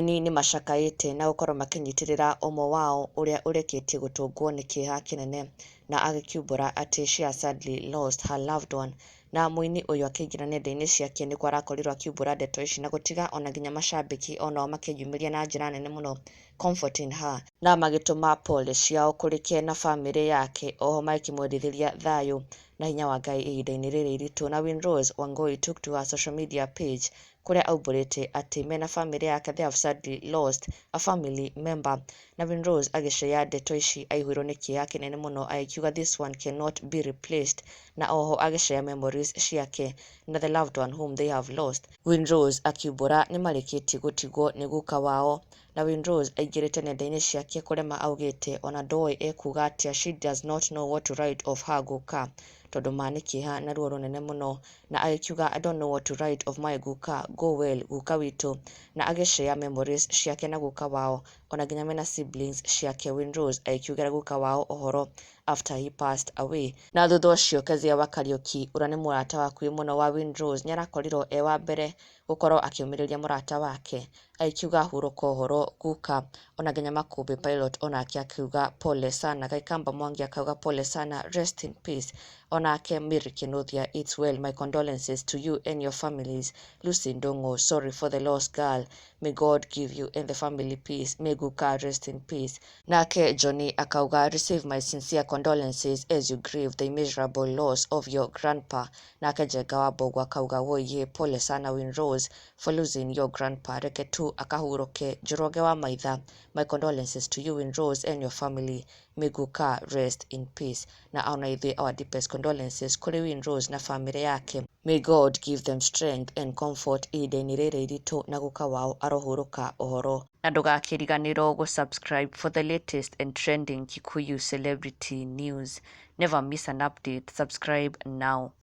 Aini nĩ macakaĩte na gũkorwo makĩnyitĩrĩra ũmwe wao ũrĩa ũrĩkĩtie gũtũngwo nĩ kĩeha kĩnene na agĩkiumbũra atĩ she has sadly lost her loved one. Na mũini ũyũ akĩingĩra nenda-inĩ ciake nĩkuo arakorirwo akiumbũra ndeto ici na gũtiga ona nginya macambĩki onao makĩyumĩria na njĩra nene mũno comforting her, na magĩtũma pole ciao kũrĩ ke na bamĩrĩ yake, oho magĩkĩmwendithĩria thayũ na hinya wa Ngai ihinda-inĩ rĩrĩ iritũ. Na Winrose Wangui took to her social media page kũrĩa aumbũrĩte atĩ mena bamĩrĩ yake they have sadly lost a family member. Na Winrose agĩcea ndeto ici aihũirwo nĩ kĩeha kĩnene mũno, agĩkiuga this one cannot be replaced, na oho agĩcea memories ciake na the loved one whom they have lost. Winrose akiumbũra nĩ marĩkĩtie gũtigwo nĩ guka wao, na Winrose aingĩrĩte nenda-inĩ ciake kũrĩa ma augĩte ona ndoĩ ekuga atĩa, she does not know what to write of her guka, tondũ ma nĩ kĩeha na ruo rũnene mũno, na agĩkiuga, "I don't know what to write of my guka, go well guka witũ," na agĩshare memories ciake na guka wao ona nginya mena siblings ciake. Winrose agĩkiugĩra guka wao ũhoro after he passed away. Na thutha ũcio Kezia wa Kariuki, ũrĩa nĩ mũrata wa hakuhĩ mũno wa Winrose, nĩ arakorirwo e wa mbere gũkorwo akĩũmĩrĩria mũrata wake, agĩkiuga, "Hurũka ũhoro guka." Ona nginya Makũmbĩ Pilot onake akiuga, "Pole sana." Gaikamba Mwangi akauga, "Pole sana, rest in peace." Onake Mary Kinuthia, "It's well, my condolences to you and your families." Lucy Ndung'u, "Sorry for the lost girl, may God give you and the family peace, may guka rest in peace." Nake Johnny akauga, "Receive my sincere condolences as you grieve the immeasurable loss of your grandpa." Nake Njenga wa Mbũgũ akauga, "Woiye, pole sana Winrose for losing your grandpa, reke tu akahurũke." Njoroge wa Maitha, "My condolences to you Winrose and your family, may guka rest in peace." Na ona ithuĩ our deepest condolences kũrĩ Winrose na famĩlĩ yake. May God give them strength and comfort ihinda-inĩ rĩrĩ iritũ, na guka wao arohurũka ũhoro. Na ndũgakĩriganĩrwo gũ-subscribe for the latest and trending Kikuyu celebrity news. Never miss an update. Subscribe now.